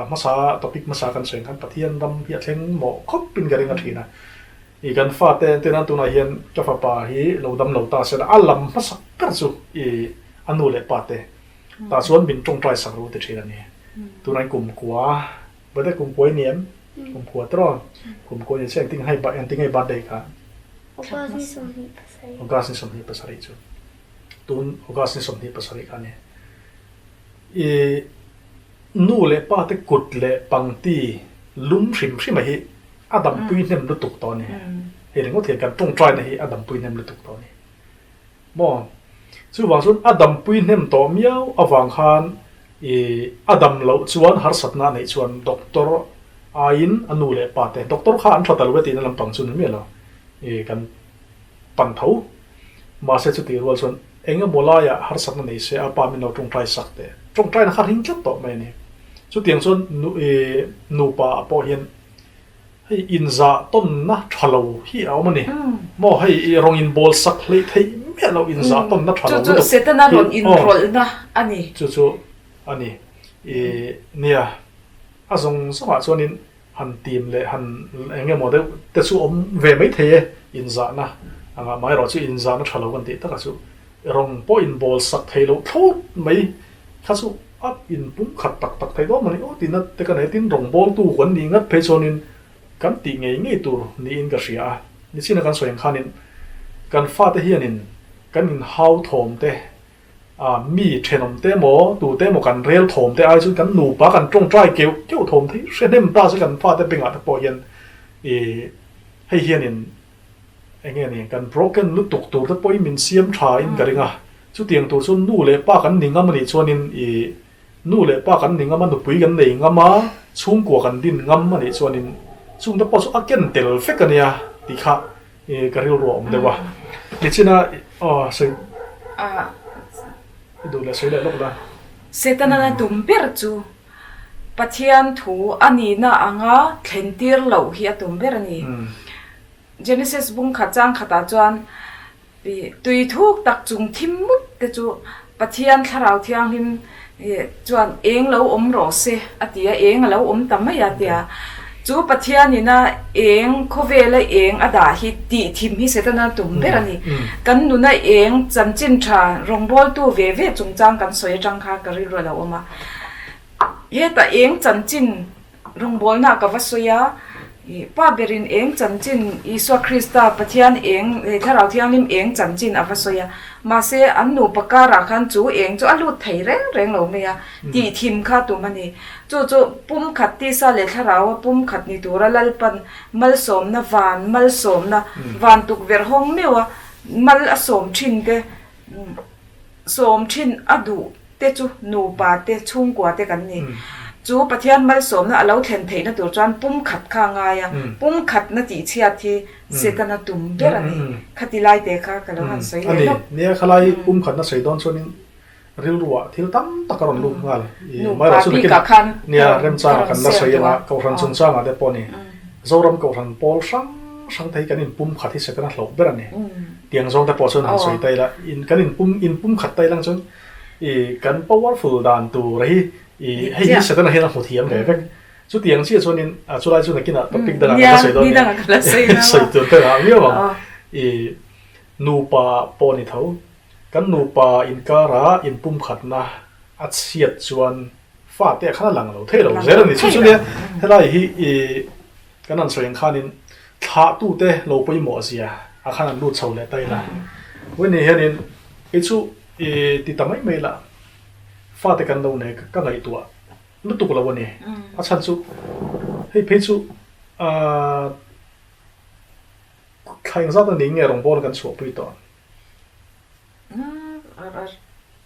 hmasa topic hmasa kan sawi ang khan Pathian ram hi a thleng mawh khawpin ka ring a thin a. I kan fate entir nan tunah hian ka fapa hi lo dam lo ta sela a lam hmasak ber chu i a nu leh pa te tah chuan min tawngtai sak ru ti thin a ni. Tunah hian kumkua birthday kumkua i ni em? Kumkua tiraw? Kumkua ni che engtin hei engtin nge birthday kha? August ni 27. August ni 27 chu tun August ni 27 kha a ni. I nu leh pa te kut leh pangti lum hrim hrim a hi A dampui hnem lutuk tawh a ni. Hei ringawt hian kan tawngtaina hi a dampui hnem lutuk tawh a ni. Maw? Chuvang chuan a dampui hnem tawh miau avang khan ih a dam loh chuan harsatna a neih chuan doctor aiin a nu leh pa te, doctor kha an tha ta lo e tihna lampang chu ni miah lo, ih kan pan tho. Mahse chutih rual chuan eng emaw laiah harsatna nei se a pa min lo tawngtai sak teh. Tawngtaina kha ring tlat tawh mai a ni. Chutiang chuan nu ih nupa ah pawh hian Hei inzah tawnna tha lo hi a awm a ni. Maw hei i rawn inbawl sak hleih theih miah loh inzah tawnna tha lo lutuk. Chu chu Setana rawn inrawlhna a ni. Chu chu a ni. I nia a zawng zawngah chuanin han tim leh han eng emaw deuh te chu awm ve mai thei e inzahna anga amaherawh chu inzahna tha lo kan tih takah chu rawn pawh inbawl sak thei loh thlawt mai kha chu A inpum khat tak tak thei dawn mawni aw tihna te ka nei a, tin rawngbawltu kan nih ngat phei chuanin kan tih ngei ngei tur niin ka hria a. Nichina kan sawi ang khanin kan fate hianin kan inhau thawm te, mi thenawm te emaw tute emaw kan rel thawm te ai chuan kan nupa kan tawngtai keuh keuh thawm thei hre hnem ta se kan fate bengah te pawh hian ih hei hianin Eng nge ni, kan broken lutuk tur te pawhin min siam tha in ka ring a, chutiang tur chuan nu leh pa kan ni ngam a nih chuanin i nu leh pa kan ni ngam a, nupui kan nei ngam a, chhungkua kan din ngam a nih chuanin chung te pawh chu a ken tel vek a nia tih kha i ka rilru a awm deuh a. Nichina aw sawi i duh leh sawi leh lawk la. Setana na tum ber chu Pathian thu a nihna anga thlen tir loh hi a tum ber a ni. Genesis bung khat chang khatah chuan tui thuk tak chung thim mup te chu Pathian Thlarau Thianghlim chuan eng lo awm rawh se a ti a, eng a lo awm ta mai a tia. Chu Pathianina eng khawvela eng a dah hi tih thim hi Setana tum ber a ni. Kan nuna eng chanchin tha rawngbawltu ve ve chungchang kan sawi atang khan ka rilru a lo awm a. Hetah eng chanchin rawngbawlna ka va sawi a. I Pa berin eng chanchin, Isua Krista, Pathian eng, hei Thlarau Thianghlim eng chanchin a va sawi a. Mahse, an nupa karah khan chu eng chu a lut thei reng reng lo mai a, tih thim kha tum a ni. Chu chu pumkhat tisa leh Thlaraua pumkhat ni tura Lalpan malsawmna van malsawmna van tukverh hawng meuha mal a sawm thin te, sawm thin a duh te chu nupa te, chhungkua te kan ni. Chu Pathian malsawmna a lo thlen theihna tur chuan pumkhat kha a ngai a, pumkhatna tihchhiat hi Setana tum ber a ni. Khati lai te kha ka lo han sawi leh lawk. A ni, nia khalai pumkhatna sawi dawn chuanin rilruah thil tam tak a rawn lut nghal. Nupa bikah khan nia remchangah kan la sawi anga Kohhran chungchangah te pawh a ni. Zoram Kohhran pawl hrang hrang te hi kan inpumkhat hi Setana hlauh ber a ni. Tiang zawng te pawh chuan han sawi ta ila, kan inpumkhat ta ilang chuan I kan powerful dan tur hi i hei hi Setana hian a hmu thiam ve vek. Chutiang chiah chuanin a chulai chu nakinah topic dangah kan la sawi dawn nia. Sawi tur te ah viau ang. I nupa pawh ni tho. Kan nupa inkara inpumkhatna a chhiat chuan fate ah khan a lang lo thei lo zel a ni. Chu chu nia helai hi i kan han sawi ang khanin thlahtute lo pawimawh zia ah khan an lut chho leh ta ila. Vawiin hianin kei chu I ti ta mai mai lah. Fate kan lo nei ka ngaihtuah lutuk lo a ni. A chhan chu hei phei chu aah thla engzat a ni nge rawngbâwl kan chhuahpui tawh?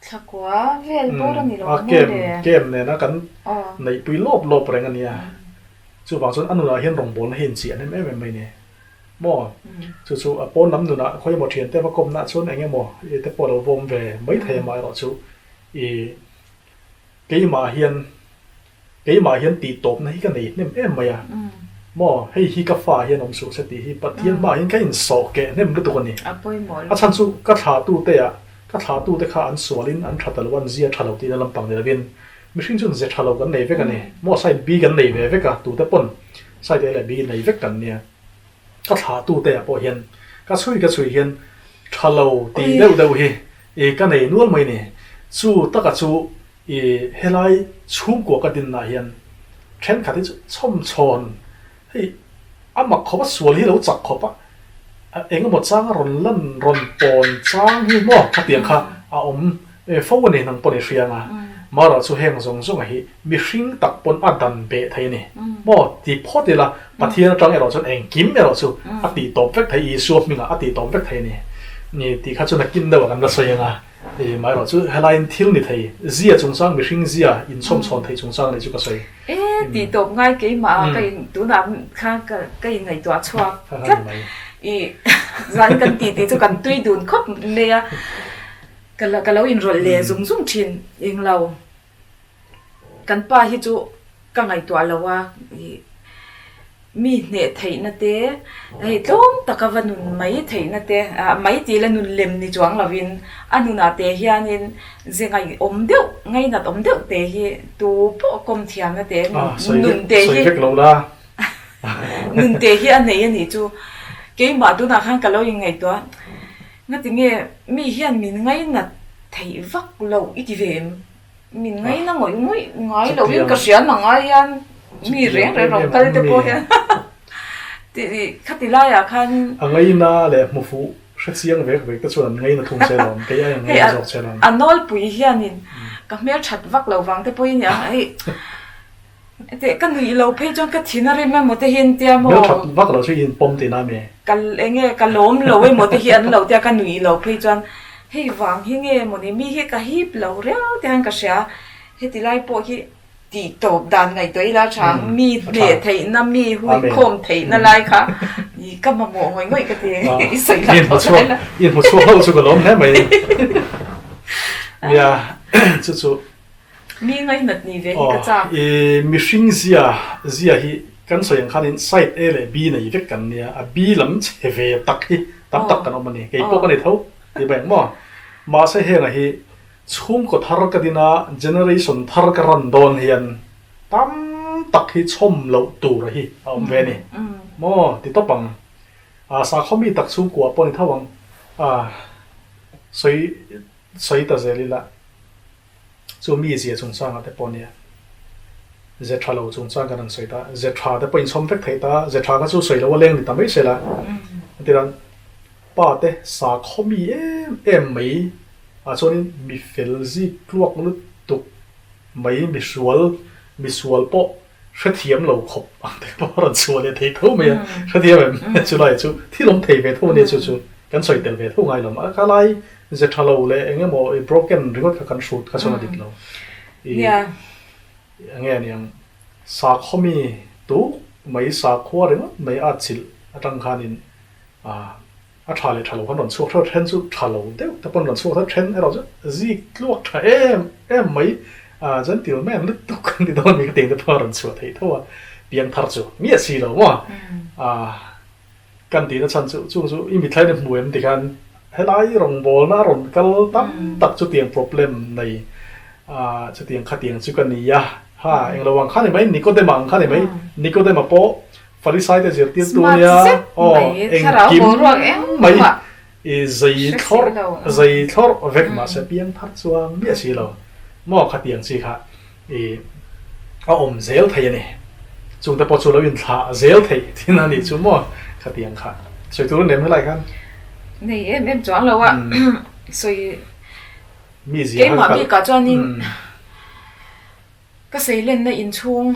Thla kua vel bawr a ni lo maw le? Kem nena kan neihpui lawp lawp reng a nia. Chuvang chuan a nunah hian rawngbâwlna hi inchiah hnem em em mai a ni. Maw? Chu chu a pawn lam nunah khawi emaw thiante va kawmna chuan eng emaw i te pawh a lo vawm ve mai thei a amaherawhchu i keimah hian keimah hian tih tawpna hi ka nei hnem em mai a. Maw? Hei hi ka fa hian awm suh se tih hi Pathian hmaah hian ka insawh keh hnem lutuk a ni. A chhan chu ka thlahtute ah ka thlahtute kha an sualin an tha ta lo a, an zia tha lo tihna lampang ni lovin mihring chuan ze tha lo kan nei vek a ni. Maw? Side B kan nei ve vek a, tute pawn side A leh B nei vek kan nia. Ka thlahtute ah pawh hian ka chhui ka chhui hian tha lo tih deuh deuh hi i ka nei nual mai ni. Chu taka chu i helai chhungkua ka dinna hian thenkhat hi chu chhawm chhawn hei a mak khawp a sual hi lo chak khawp a eng emaw chang a rawn lan rawn pawn chang hi maw khatiang kha a awm fo a ni nang pawh ni hria anga marawh chu heng zawng zawng hi mihring tak pawn a dan beh thei a ni maw ti phawt ila Pathian atang erawh chuan engkim erawh chu a tih tawp vek thei Isua hmingah a tih tawp vek thei a ni ni tih kha chu nakin deuh ah kan la sawi anga i marawh chu helaiin thil ni thei zia chungchang mihring zia inchhawm chhawn thei chungchang ni chu ka sawi. E tih tawp ngai keimah ah ka in tunah khan ka in ngaihtuah chhuak tlat i zan kan tih tih chu kan tui dun khawp mai a. Ka ka lo inrawlh leh zung zung thin englo. Kan pa hi chu ka ngaihtuah lo a, ih mi hneh theihna te, hei tlawm taka va nun mai theihna te, ah mai tih la nun lem ni chuang lovin a nunah te hianin ze ngaihawm deuh, ngainat awm deuh te hi tu pawh kawm thiamna te nun te hi nun te hi a nei a nih chu. Keimah tunah khan ka lo inngaihtuah. Ngati nge mi hian min ngainat theih vak loh i ti ve em? Min ngaina ngawih ngawih ngai lohin ka hria nang ai hian mi reng reng rawn kal te pawh hian khati laiah khan. A ngaina leh hmu fuh hre chiang vek vek te chuan an ngaina thung che lawm, kei ai an ngaina zawk che lawm. A nawlpui hianin ka hmelthat vak lo vang te pawhin hei Teh ka nuih lo phei chuan ka thin a rim emaw te hi an tia maw? Hmel that vak lo chu i inpawm tihna a mi? Ka enge ka lawm lo emaw te hi an lo tia ka nuih lo phei chuan hei vang hi nge maw ni mi hi ka hip lo riau te hian ka hria heti lai pawh hi tih tawp dan ngaihtuah ila tha mi hneh theihna mi huikhawm theihna lai kha i ka mamawh ngawih ngawih ka ti i sawi lah tawh lai la. I hmu chhuak hlauh chu ka lawm hle mai nia chu chu. Mi ngainat ni ve hi ka chak. I mihring zia zia hi kan sawi ang khanin side A leh B nei vek kan nia, a B lam chhe ve tak hi tam tak kan awm a ni. Kei pawh ka ni tho ti beng maw. Mahse hengah hi chhungkaw thar ka dina generation thar ka ran dawn hian tam tak hi chhawm loh tur hi a awm ve a ni maw ti tawp ang. A sakhaw mi tak chhungkua pawh a ni tho ang. A sawi sawi ta zel ila. Chu mi zia chungchangah te pawh nia. Ze tha lo chungchang kan han sawi ta, ze tha te pawh inchhawm vek theih ta, ze tha kha chu sawi lo a leng ni ta mai sela. Entiran pa te sakhaw mi em em mai ah chuanin mi fel zik tluak lutuk mai mi hrual mi sual pawh hrethiam lo khawp ang te pawh a rawn chhuah leh thei tho mai a, hrethiam em? Chulai chu thil awm thei ve tho a nia chu chu kan sawi tel ve tho ngai lo a ka lai ze tha lo leh eng emaw i broken ringawt kha kan hrut kha chuan a dik lo i eng nge niang sakhaw mi tuk mai sakhua ringawt mai a chilh atang khanin ah A tha leh tha lo khan rawn chhuak theuh a, then chu tha lo deuh te pawn rawn chhuak theuh a, then erawh chu zik tluak tha em em mai ah gentleman lutuk an ti dawn mi ka tih te pawh a rawn chhuah theih tho a, piang thar chu miah si lo maw ah kan tihna chhan chu chung chu i mithlai na hmu em ti khan helai rawngbawlna a rawn kal tam tak chutiang problem nei ah chutiang khatiang chu ka ni a ha englo ang kha ni mai Nikodema ang kha ni mai Nikodema pawh Farisai te zirtir tu nia aw engkim mai i zei thlawrh zei thlawrh vek mahse piang thar chuang miah si lo maw khatiang chi kha i a awm zel thei a ni chung te pawh chu lo inthlah zel theih thin a nih chu maw khatiang kha sawi tur a nem helai khan nei em em chuang lo a sawi keimah bikah chuanin Ka seilenna inchhung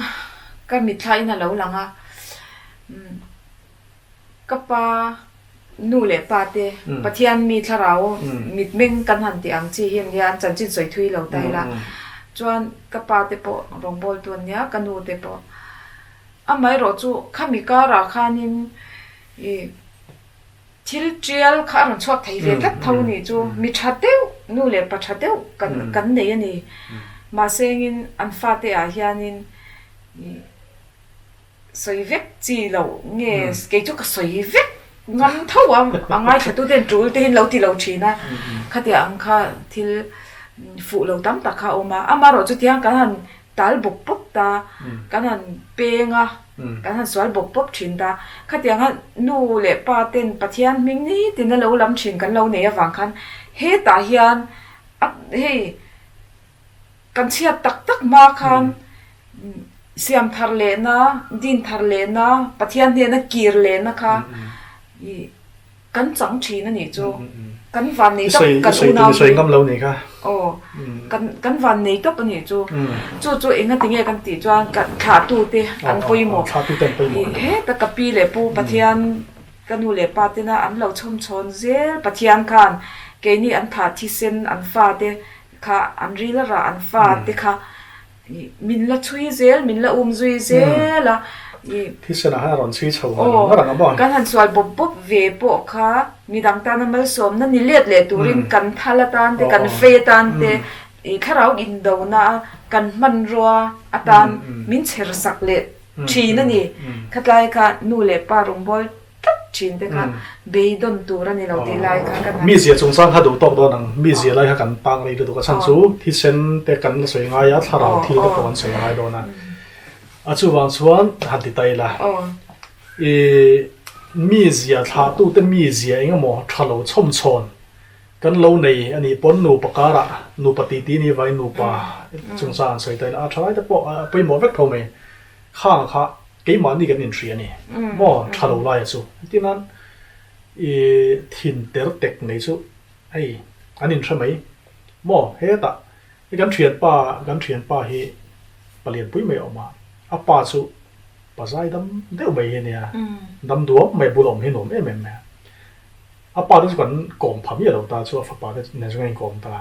ka mitthlain a lo lang a, ka pa nu leh pa te Pathian mi thlarau mitmeng kan han tih ang chi hi an nia, an chanchin sawi thui lo ta ila. Chuan ka pa te pawh rawngbawltu an nia, ka nu te pawh. Amaherawh chu khami karah khanin ih Thil tial kha a rawn chhuak thei ve tlat tho ni chu mi tha deuh, nu leh pa tha deuh kan kan nei a ni. Mahse engin an fate ah hianin sawi vek chi loh nge kei chu ka sawi vek ngam tho a, a ngaithla ten tul te hi an lo ti lo thin a, khatia ang kha thil fuh lo tam tak kha a awm a, amaherawh chutiang kan han tal bawp bawp ta, kan han peng a. Kan han sual bawp bawp thin ta. Khatianga nu leh pa ten Pathian hming ni tina lo lam thin kan lo nei avang khan hetah hian a hei kan chhiat tak tak hma khan siam thar lehna, din thar lehna, Pathian hnena kir lehna kha ih Kan chang thin a nih chu. Kan van nei tawp kan unau hi. Ngam lo nih kha. Aw. Kan kan van nei tawp a nih chu. Chu chu enga tinge kan tih chuan kan thlahtu te an pawimawh. Thlahtu te an pawimawh. Heta ka pi leh pu Pathian ka nu leh pa tena an lo chhawm chhawn zel Pathian khan keini an thah thisen an fa te kha an ril a rah an fa te kha Min la chhui zel, min la um zui zel a. Thisen ah khan a rawn chhui chho ang ngar ang a maw? Kan han sual bawp bawp ve pawh kha midang tana malsawmna ni let leh turin kan thal atan te, kan fei atan te, i thlarau indona a kan hmanrua atan min chher sak leh thin a ni. Khatlai kha nu leh pa rawngbâwl tlat thin te kha beidawn tur a ni lo tih lai kha kan han. Mizia chungchang kha duh tawk dawn ang, mizia lai kha kan tang rei lutuk a chhan chu thisen te kan la sawi ngai a, thlarau thil te pawh kan sawi ngai dawn a. A chuvang chuan han ti ta ila, i mizia thlahtu te mizia eng emaw tha lo chhawm chhawn kan lo nei a nih pawn nupa karah nupa titi ni vangin nupa chungchang an sawi ta ila, a tha lai te pawh a pawimawh vek tho mai. Khang kha keimahni kan inhria a ni maw tha lo laia chu engtin nan i thin ter tek nei chu hei an inhre mai maw hetah i kan thianpa kan thianpa hi palianpui mai a awm a a pa chu pa zai dam deuh mai hi a nia dam duam mai bul awm hi nuam em em mai a a pa te chu kan kawm pha miah lo ta chu a fapa te nen chu kan inkawm ta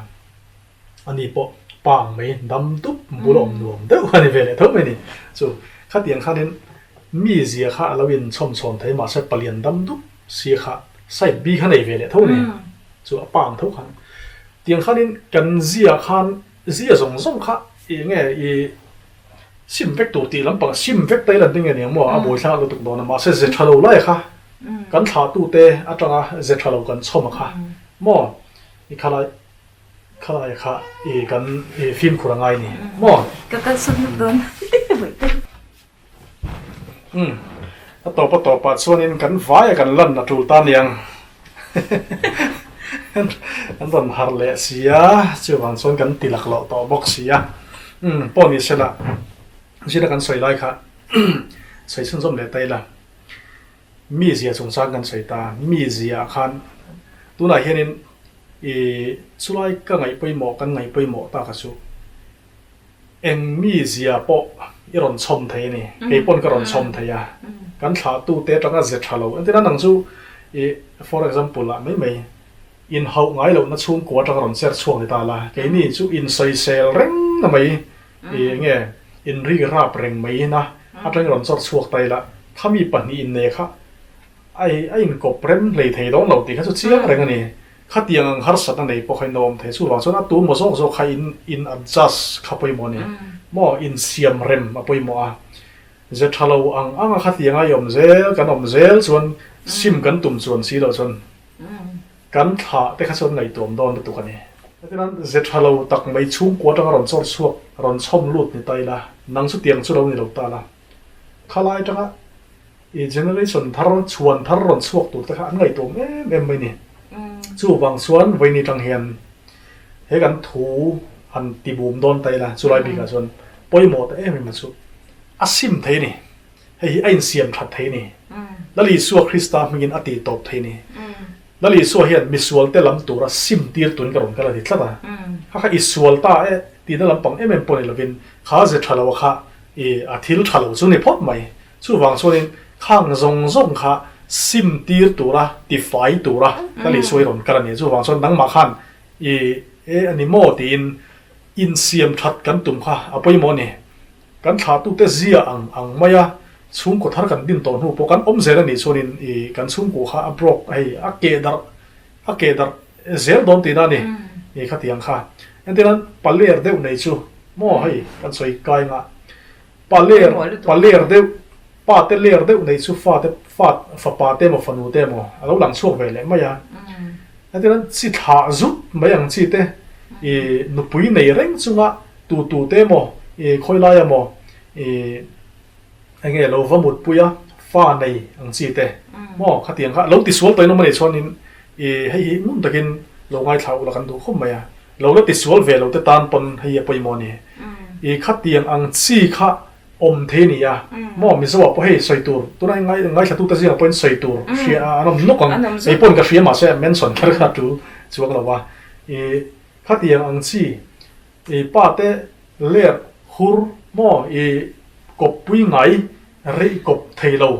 Ani pawh pa ang mai dam dup bul a awm nuam deuh a ni ve leh tho mai ni. Chu khatiang khanin mi zia kha a lo in chhawm chhawn thei mahse palian dam dup si kha side bi kha nei ve leh tho ni. Chu a pa ang tho khan. Tiang khanin kan zia khan zia zawng zawng kha i nge i sim vek tur tih lampang sim vek ta i lan te nge niang maw a buaithlak lutuk dawn a mahse ze tha lo lai kha kan thlahtute atanga ze tha lo kan chhawm a kha maw i khalai Khalai kha i kan i fimkhur a ngai ni maw? Ka kalsan hluk dawn. Umm a tawp a tawp ah chuanin kan vai a kan lan a tul ta niang. An rawn harh leh si a, chuvang chuan kan ti lak loh tawh bawk si a. Umm pawh ni sela. Zira kan sawi lai kha sawi chhunzawm leh ta ila. Mi zia chungchang kan sawi ta, mi zia ah khan tunah hianin i chulai ka ngaih pawimawh kan ngaih pawimawh tak a chu eng mi zia pawh i rawn chhawm thei a ni, kei pawn ka rawn chhawm thei a, kan thlahtute atanga ze tha lo entirna nang chu i for example ah mai mai inhauh ngai lohna chhungkua atanga rawn cher chhuak ni ta la, keini chu insawisel reng na mai I enge in rik rap reng mai in a atangin rawn chawr chhuak ta ila, khami pahnih in nei kha ai a inkawp rem hlei thei dawn lo tih kha chu chiang reng a ni. Khatiang ang harsatna nei pawh kha in awm thei. Chuvang chuan a tu maw zawk zawk kha in in adjust kha pawimawh a ni. Maw insiam rem a pawimawh a. Ze tha lo ang ang a khatiang a i awm zel kan awm zel chuan sim kan tum chuan si loh chuan Kan thlah te kha chuan ngaihtuam dawn lutuk a ni. Hetiang ze tha lo tak mai chhungkua atanga rawn chawr chhuak, rawn chhawm lut ni ta ila, nang chu tiang chu lo ni lo ta la. Khalai atanga i generation thar, chhuan thar rawn chhuak tur te kha an ngaihtuam em em mai ni. Chuvang chuan vawiin atang hian he kan thu han ti bum dawn ta ila, chulai bikah chuan pawimawh ta em em a chu a sim thei a ni. Hei hi a insiam that thei ni. Lal Isua Krista hmingin a tih tawp thei ni. Lal Isua hian misualte lam tura sim tir tuin ka rawn kal a ti tlat a. Kha kha i sual ta e tihna lampang em em pawh ni lovin kha ze tha lo a kha i a thil tha lo chu ni phawt mai. Chuvang chuanin khang zawng zawng kha sim tir tura tifai tura Lal Isua hi rawn kal a ni. Chuvang chuan nangmah khan i e a ni maw tiin insiam that kan tum kha a pawimawh a ni. Kan thlahtute zia ang ang mai a, chhungkaw thar kan din tawh hnu pawh kan awm zel a nih chuanin i kan chhungkaw kha a broke hei a keh darh a keh darh zel dawn tihna a ni i khatiang kha. Entirnan paler deuh nei chu maw hei kan sawi kai ngah paler paler deuh pa te ler deuh nei chu fa te fa fapa te emaw fanu te emaw a lo lang chhuak ve leh mai a. Entirnan chi thlah zut mai ang chi te i nupui nei reng chunga Tu tu te maw i khawi laia maw i enge lo va mutpui a fa nei ang chi te maw khatiang kha lo tisual tawhin awm a nih chuanin i hei hi ngun takin lo ngaithla ula kan duh khawp mai a, lo la tisual ve lo te tan pawn hei hi a pawimawh a ni. I khatiang ang chi kha awm thei a ni a maw Mizo ah pawh hei sawi tur tuna ngai ngaithla tute zingah pawhin sawi tur hria an awm nawk ang hei pawn ka hria mahse mention kher kha tul chuang lo a i khatiang ang chi I pa te ler hur maw i kawppui ngai rei kawp thei lo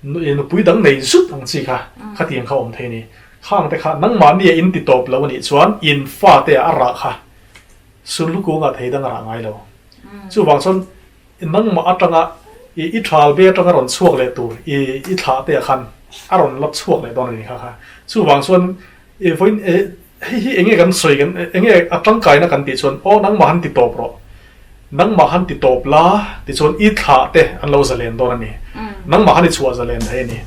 i nupui dang nei zut ang chi kha khatiang kha awm thei ni. Khang te kha nangmahni a in ti tawp lo a nih chuan in fa te ah a rah kha sunhlu kung ah thei dang a rah ngai lo. Chuvang chuan nangmah atanga i i thal be atanga rawn chhuak leh tur i i thlah te ah khan a rawn la chhuak leh dawn a ni kha kha. Chuvang chuan i vawiin Hei hi enge kan sawi kan enge a tangkaina kan tih chuan aw nangmah han ti tawp rawh, nangmah han ti tawp la tichuan i thlah te an lo zalen dawn a ni, nangmah han i chhuah zalen thei a ni.